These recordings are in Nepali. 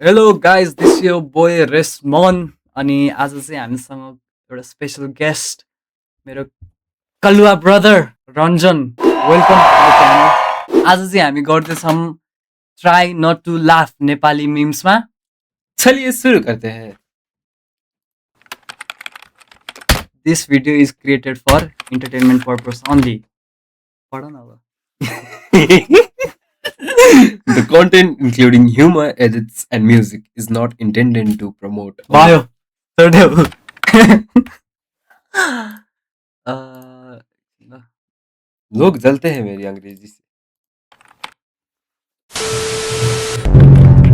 हेलो गाइज दिस यो बोय रेसमन अनि आज चाहिँ हामीसँग एउटा स्पेसल गेस्ट मेरो कलुवा brother Ranjan welcome to the channel. आज चाहिँ हामी गर्दैछौँ try not to laugh Nepali मिम्समा। चलिए शुरू करते हैं। This video is created for entertainment purpose only. पढ न अब। The content, including humor, edits, and music, is not intended to promote. भयो छोड्देऊ। लोग जलते हैं मेरी अंग्रेजी से।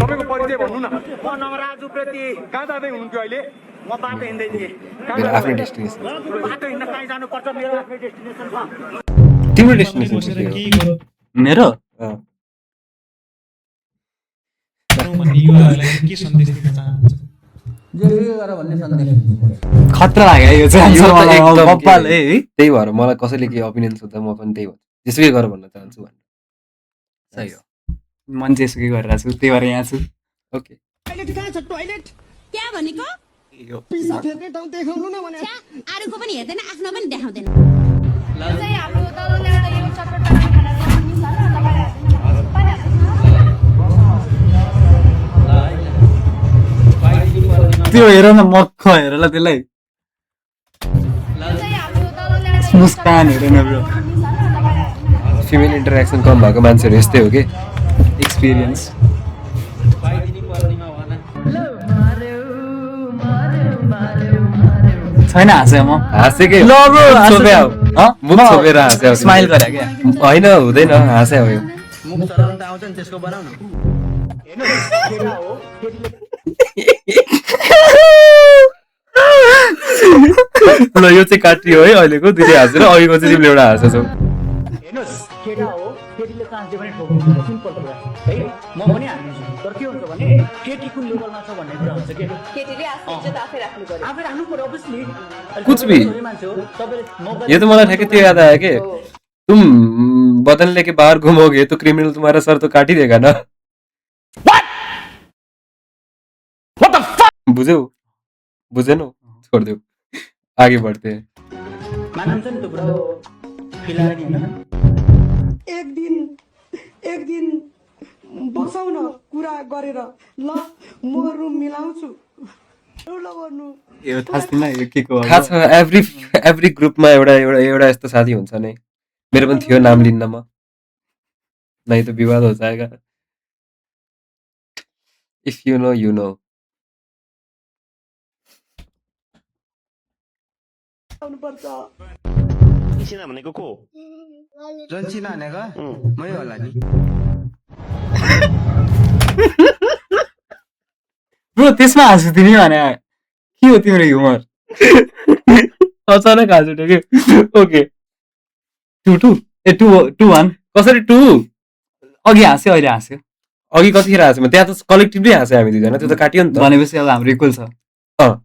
तपाईको परिचय भन्नु न। म नवराज उप्रेती। कहाँ जाँदै हुनुहुन्थ्यो अहिले? म बाटो हिँड्दै थिएँ। मेरो आफ्नै डेस्टिनेसन। बाटो हिँड्न कहीँ जानुपर्छ, मेरो आफ्नै डेस्टिनेसन छ। तिम्रो डेस्टिनेसन के हो? मेरो खतरा लाग्यो यो चाहिँ यो answer त मलाई एकदम बब्बाल के- है। त्यही भएर मलाई कसैले के ओपिनियन सोध्दा म पनि त्यही भन्छु, जेसुकै गर भन्न चाहन्छु भनेर। सही हो, मान्छे सुकै गरिरहेको छु, त्यही भएर यहाँ छु। ओके, टोइलेट कहाँ छ? टोइलेट क्या भनेको यो पिसा फेर्ने ठाउँ देखाउनु न भने। छ्या, अरूको पनि हेर्दैन आफ्नो पनि देखाउँदैन चाहिँ हाम्रो तल ल्याएर यो चटपटा खाना चाहिँ मिसाएर लगाइहाल्दैन त्यो हेर न, मक्ख हेर ल त्यसलाई, चाहिँ हाम्रो तल ल्याएर मुस्कान हेर न ब्रो। फिमेल इन्टरेक्सन कम भएको मान्छेहरू यस्तै हो कि। एक्सपिरियन्स छैन हाँसे म हाँसेकै ल ब्रो छोपे आऊ। मुख छोपेर हाँसे आऊ। स्माइल गरे क्या। होइन, हुँदैन, हाँसे हो यो। मुख चलाउन त आउँछ नि, त्यसको बनाउ न। ल यो चाहिँ काटियो है अहिलेको, दुईले हाँसेर अघिको चाहिँ तिमीले एउटा हाँसेछौ। हेर्नुहोस्, केटा हो, केटीले चान्स दियो भने ठोक्नु, सिम्पल कुरा है। म पनि हान्छु, तर के हुन्छ भने केटी कुन लेभलमा छ भन्ने कुरा हुन्छ के। केटीले आफ्नो इज्जत आफै राख्नु पर्यो आफै राख्नु पर्यो अभियसली। कुछ भी। मान्छे हो तपाईले ये तो मलाई ठ्याक्कै त्यो याद आयो कि तुम बदन लेके बाहर घूमोगे तो क्रिमिनल तुम्हारा सर तो काट ही देगा ना। बुझ्यौ? बुझेनौ? छोड़ दो, आगे बढ़ते हैं। मानिन्छ नि त ब्रो, फिलानी हैन। एक दिन बसौँ न कुरा गरेर, ल म रुम मिलाउँछु। ल गर्नु। यो थाहा छैन यो के को थाहा छ, एभ्री ग्रुपमा एउटा एउटा एउटा यस्तो साथी हुन्छ नै। मेरो पनि थियो, नाम लिन्न म, नहीं तो विवाद हो जाएगा। If you know you know. किसिना भनेको को? जन्सिना भनेको मै होला नि। ब्रो त्यसमा हाँसु तिमी भने के हो तिम्रो ह्युमर? अचानक हाँस उठ्यो कि। ओके, 2-2 ए 2-1 कसरी टु? अघि हाँस्यो अहिले हाँस्यो अघि कतिखेर हाँस्यो? त्यहाँ त कलेक्टिभली हाँस्यो हामी दुईजना, त्यो त काटियो नि त। भनेपछि अब हाम्रो इक्वल छ। अँ।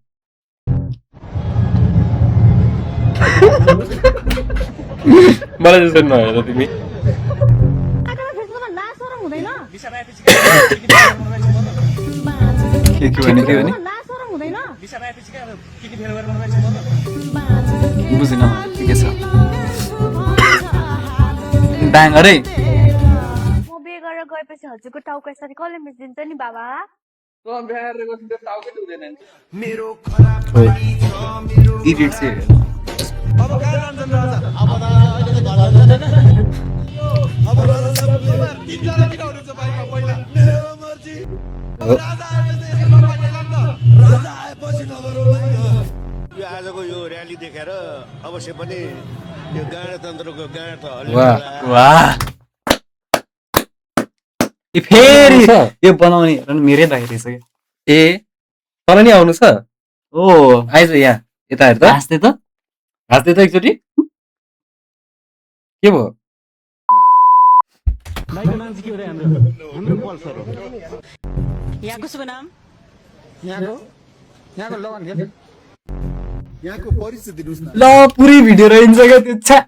मलाई जस्तो नहेर तिमी। लाज सरम हुँदैन के भने लाज सरम हुँदैन बुझिन मैले, ठिकै छ। ब्याङ्गर है म बे गरेर गएपछि हजुरको टाउको यसरी कसले मिचिदिन्छ नि बाबा इडिट चाहिँ यो आजको यो र्याली देखेर अवश्य पनि यो गणतन्त्रको गाँठ त वाह। वाह। ए फेरि छ? यो बनाउने हेर न, मेरै दाइ रहेछ क्या। ए तल नि आउनु छ? ओ आइज यहाँ, यता हेर त, हाँस्दै त हाँस्दै त एकचोटि। के भयो? भाइको नाम चाहिँ के हो रे? हाम्रो पल्सर हो। यहाँको शुभ नाम यहाँको लगन के यहाँको परिचय दिनुहोस् न। ल पुरै भिडियो रहन्छ क्या त्यो। छ्या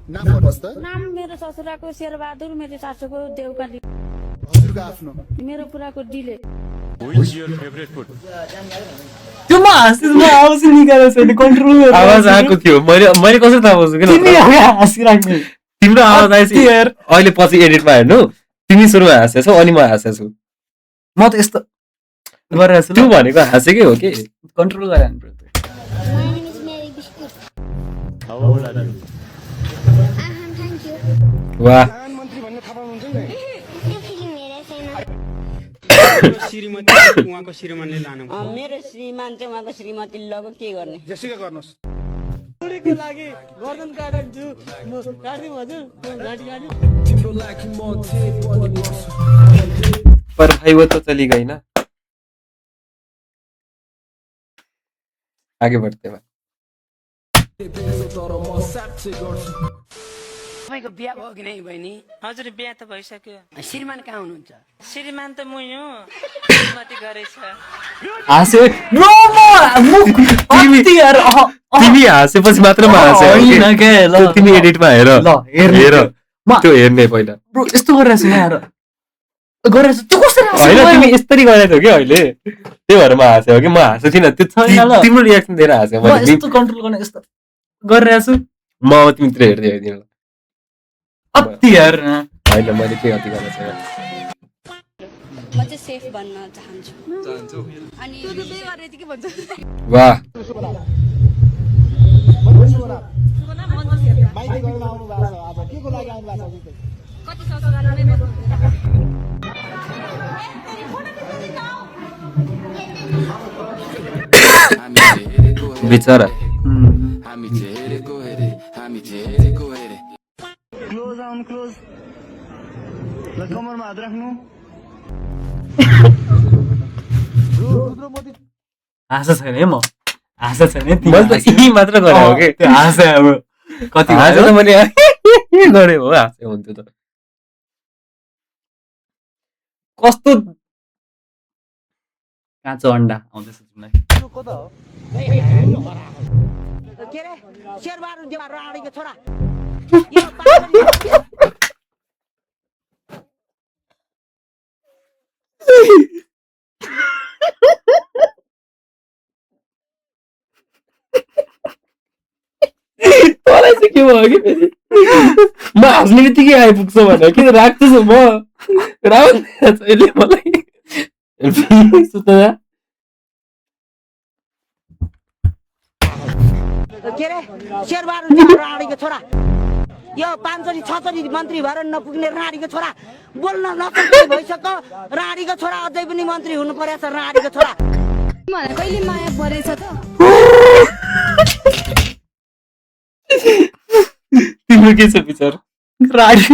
नाम भन्नुहोस् त। नाम मेरो ससुराको शेरबहादुर, मेरो सासूको देउकाली। हजुरको आफ्नो मेरो कुराको डिले त्यो म हाँसिसमा आवाज निकालेको छैन कन्ट्रोल आवाज आएको थियो मैले कसरी थाहा पाउँछु किन तिमी हाँसिराख्ने तिम्रो आवाज आएपछि अहिले पछि एडिटमा हेर्नु तिमी सुरुमा हाँसेछौ अनि म हाँसेछु म त यस्तो गरिरहेको छु त्यो भनेको हाँसेकै हो कि कन्ट्रोल गरिरहनु पर्यो वाह उहाँको श्रीमानले लानु मेरो श्रीमान चाहिँ उहाँको श्रीमती लगो के गर्ने जेसुकै गर्नुहोस् पर भाई वो तो चली गई ना आगे बढ़ते हैं तपाईँको बिहा भयो कि नै बहिनी हजुर बिहा त भइसक्यो श्रीमान कहाँ हुनुहुन्छ श्रीमान त म यो श्रीमती गरेछ हाँस्यो तिमी हाँसेपछि मात्र म हाँसे तिमी एडिटमा हेर हेर त्यो हेर्ने पहिला ब्रो यस्तो गरिरहेको छु यहाँ गरिरहेको छु त्यो कसरी होइन तिमी यस्तरी गरेको थियो कि अहिले त्यही भएर म हाँसेँ हो कि म हाँसेको थिइनँ त्यो तिम्रो रियाक्सन दिएर हाँसेँ म यस्तो कन्ट्रोल गर्ने यस्तो गरिरहेको छु म तिमीतिर हेर्दै हेर्दिनँ अति यार होइन मैले के अति गरेको छैन म चाहिँ सेफ बन्न चाहन्छु अनि वाह बिचरा क्लोज आउन क्लोज ल कमरमा हात राख्नु हाँसो छैन है म हाँसो छैन है मैले त यही मात्र गरेँ हो कि त्यो हाँसे अब कति हाँसे त मैले गरेँ हो हाँसे हुन्थ्यो त कस्तो काँचो अन्डा आउँदैछ तिमीलाई के रे शेरबहादुर देवा राणीको छोरा तँलाई चाहिँ के भयो कि फेरि म हाँस्ने बित्तिकै आइपुग्छ भनेर किन राख्दैछु म राख्दैन मलाई सुत्दा के रे शेरबहादुर देवा राणीको छोरा यो 5 6 मन्त्री भएर नपुग्ने राणीको छोरा बोल्न नसक्ने भइसक्यो राणीको छोरा अझै पनि मन्त्री हुनु परेछ राणीको छोरा मलाई कहिले माया परेछ त तिम्रो के छ विचार राडी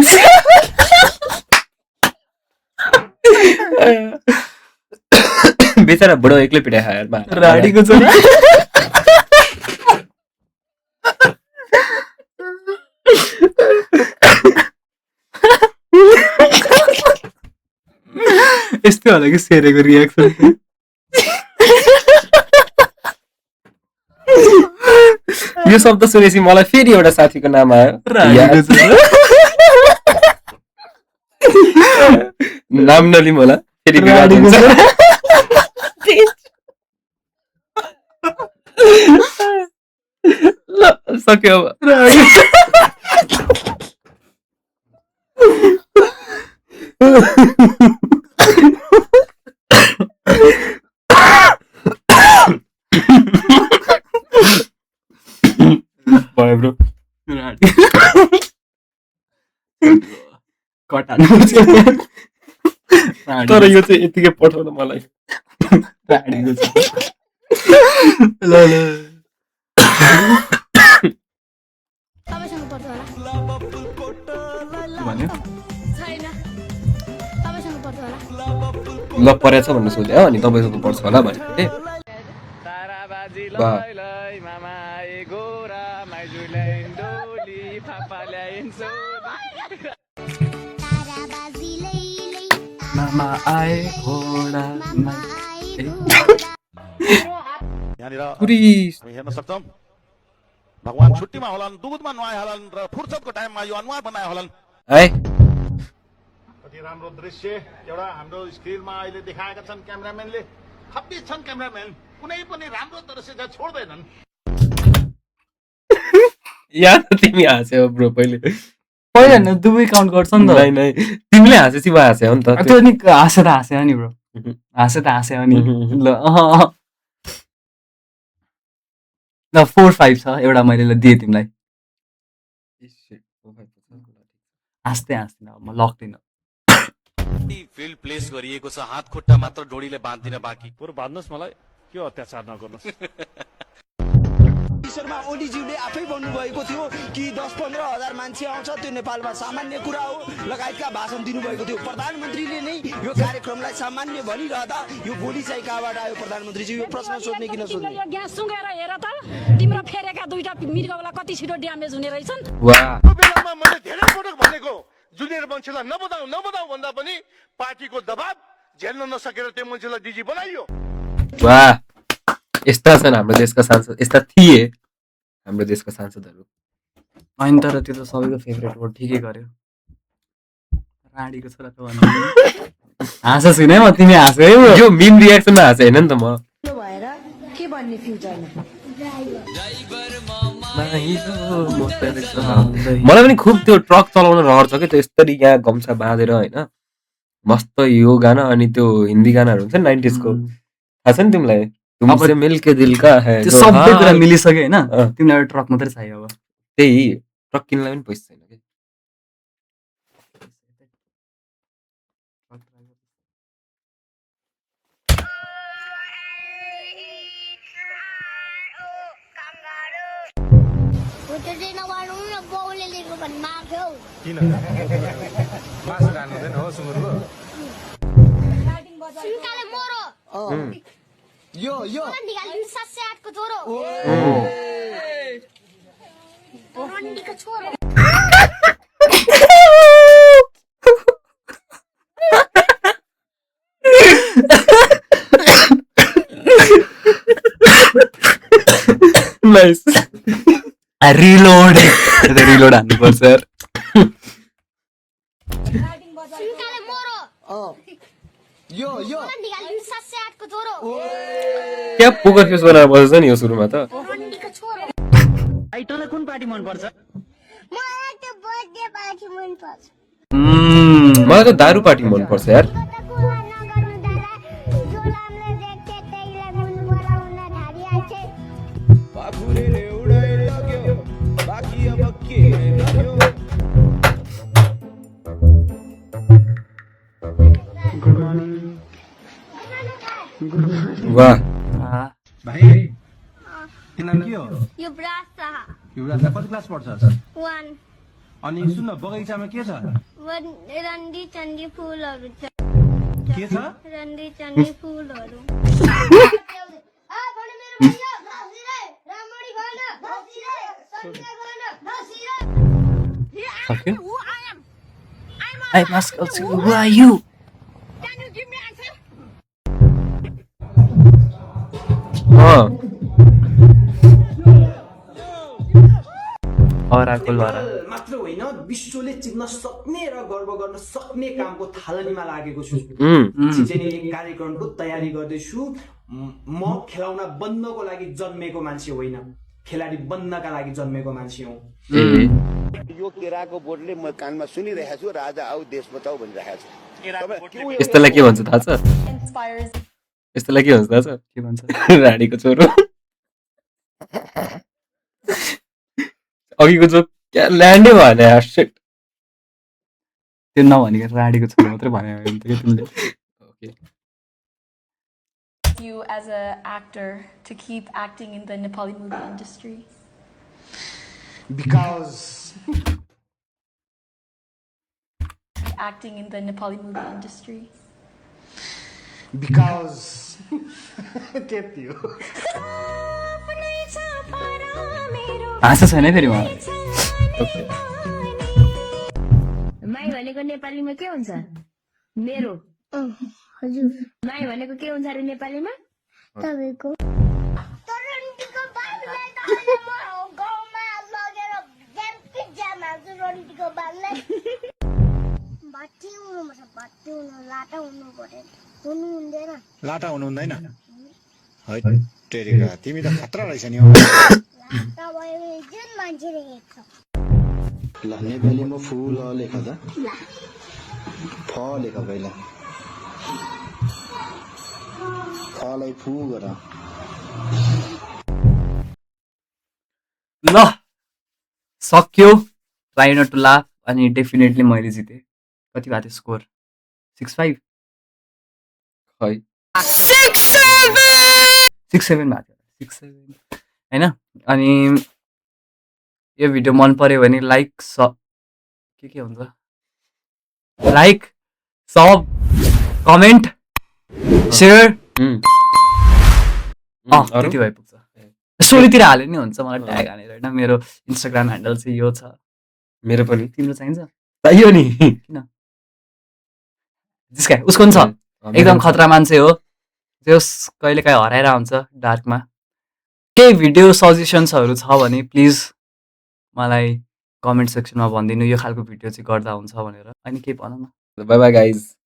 बेचारा बुढो एक्लै पिटाइ खायो राडीको छोरा यस्तै होला कि सेरेको रियाक्सन यो शब्द सुनेपछि मलाई फेरि एउटा साथीको नाम आयो नाम नलिम होला फेरि विवाद हुन्छ। ल सक्यो अब भयो ब्रो तर यो चाहिँ यतिकै पठाउन मलाई राडीको छ ल ल तपाईसँग पर्छ होला भन्यो छैन तपाईसँग पर्छ होला ल परेछ भन्नु सोध्यो अनि तपाईँसँग पर्छ होला भने मामा आए घोडा यहाँनिर पुरी हामी हेर्न सक्छौँ भगवान छुट्टीमा होलान् दुधमा नुहाए होलान् र फुर्सदको टाइममा यो अनुहार बनाए होलान् है कति राम्रो दृश्य एउटा हाम्रो स्क्रिनमा अहिले देखाएका छन् क्यामेराम्यानले। खप्पिस छन् क्यामेराम्यान, कुनै पनि राम्रो दृश्य चाहिँ छोड्दैनन्। यहाँ त तिमी हाँस्यौ ब्रो पहिले। पहिला न दुवै काउन्ट गर्छ नि त। नै तिमीले हाँसेपछि म हाँस्यो नि त। त्यो नि हाँसे त हाँस्यो नि ब्रो, हाँसे त हाँस्यो नि। ल ल 4-5 छ एउटा मैले ल दिएँ तिमीलाई। हाँस्दै हाँस्दैन अब म लक्दिनँ। फिल्ड प्लेस गरिएको छ, हात खुट्टा मात्र डोरीले बाँधिदिन बाँकी। बरु बाँध्नुहोस्, मलाई के अत्याचार नगर्नुहोस्। ईश्वरमा ओलीज्यूले आफै भन्नुभएको थियो कि 10-15 हजार मान्छे आउँछ, त्यो नेपालमा सामान्य कुरा हो लगायतका भाषण दिनुभएको थियो। प्रधानमन्त्रीले नै यो कार्यक्रमलाई सामान्य भनिरहँदा यो बोली चाहिँ कहाँबाट आयो प्रधानमन्त्रीजी? यो प्रश्न सोध्ने कि नसोध्ने? यो ग्यास सुँगेर हेर त, तिम्रो फेरेका दुईटा मृगवाला कति छिटो ड्यामेज हुने रहेछन्। वाह, त्यो बेलामा मैले धेरै पटक भनेको जुनियर मान्छेलाई नबनाऊ भन्दा पनि पार्टीको दबाब झेल्न नसकेर त्यो मान्छेलाई डिजी बनाइयो। वाह, यस्ता छन् हाम्रो देशका सांसद, यस्ता थिए हाम्रो देशका सांसदहरू। होइन तर त्यो त सबैको फेभरेट हो, ठिकै गर्यो। राडीको छोरा त भन्नु हाँसो छैन है म, तिमी हाँसो है ब्रो। यो मिम रियाक्सनमा हाँसे होइन नि त म। भएर के भन्ने फ्युचरमा? मलाई पनि खुब त्यो ट्रक चलाउन रहर छ कि, त्यो यस्तरी यहाँ गम्छा बाँधेर होइन मस्त यो गाना। अनि त्यो हिन्दी गानाहरू हुन्छ नि 90s को, थाहा छ नि तिमीलाई? तुमसे मिलके दिल का है, त्यो सबै कुरा मिलिसक्यो होइन, तिमीलाई ट्रक मात्रै चाहियो अब। त्यही ट्रक किन्नलाई पनि पैसा छैन कि। किन मासु खानुहुँदैन हो सुँगुरको? यो यो नाइस। रिलोड रिलोड हान्नुपर्छ यार। यो यो क्या पोकर फेस बनाएर बसेछ नि यो सुरुमा त। तँलाई कुन पार्टी मनपर्छ? मलाई त दारू पार्टी मनपर्छ यार। वाह भाइ के नाम के हो? युवराज शाह। युवराज कति क्लास पढ्छस्? 1 अनि सुन न, बगैँचामा के छ? रन्डी चन्डी फुलहरू छ। के छ? रन्डी चन्डी फुलहरू। Okay. I must go to who are you? मात्र होइन, विश्वले चिन्न सक्ने र गर्व गर्न सक्ने कामको थालनीमा लागेको छु। छिटै नै कार्यक्रमको तयारी गर्दैछु। म खेलाउन बन्नको लागि जन्मेको मान्छे होइन, खेलाडी बन्नका लागि जन्मेको मान्छे हुँ। यो केराको बोटले म कानमा सुनिरहेको छु, राजा आऊ देश बचाऊ भनिरहेको छु। यस्तोलाई के भन्छ थाहा छ? यस्तोलाई के भन्छ थाहा छ? के भन्छ? राडीको छोरो। अघिको जो क्या ल्यान्डै भएन यार, शिट। त्यो नभनेको राडीको छोरो मात्रै भन्यो भने त के तिमीले? Okay. You as an actor to keep acting in the Nepali movie industry? Because Acting in the Nepali movie industry? because त्यति हो। हाँसो छैन फेरि मलाई। माई भनेको नेपालीमा के हुन्छ? मेरो। हजुर। माई भनेको के हुन्छ अरे नेपालीमा? तपाईको। तरन्टीको बाबुलाई त म गाउँमा लगेर गेम पिज्जा माग्छु रन्टीको बाबुलाई। भट्टी हुनुपर्छ भट्टी हुनु लाटा हुनु पर्यो हुनु हुँदैन लाटा हुनु हुँदैन है टेरेका तिमी त खतरा रहेछ नि हौ। लाटा भयो भने जुन मान्छेले हेर्छ ल नेपालीमा फुल लेख त फ लेख पहिला फलाई फु गर ल सक्यो ट्राई नट टु लाफ अनि डेफिनेटली मैले जितेँ कति भएको थियो स्कोर 6-5 खै 6-7 भएको थियो 6-7 होइन अनि यो भिडियो मन पर्यो भने लाइक के हुन्छ लाइक सब कमेन्ट सेयर त्यति भए पुग्छ स्टोरीतिर हाले नि हुन्छ मलाई ट्याग हानेर होइन मेरो इन्स्टाग्राम ह्यान्डल चाहिँ यो छ मेरो पनि तिम्रो चाहिन्छ चाहियो नि किन जिस्का उसको पनि छ एकदम खतरा मान्छे हो जस कहिले काहीँ हराएर हुन्छ डार्कमा केही भिडियो सजेसन्सहरू छ भने प्लिज मलाई कमेन्ट सेक्सनमा भनिदिनु यो खालको भिडियो चाहिँ गर्दा हुन्छ भनेर अनि के भनौँ न बाई बाई गाइज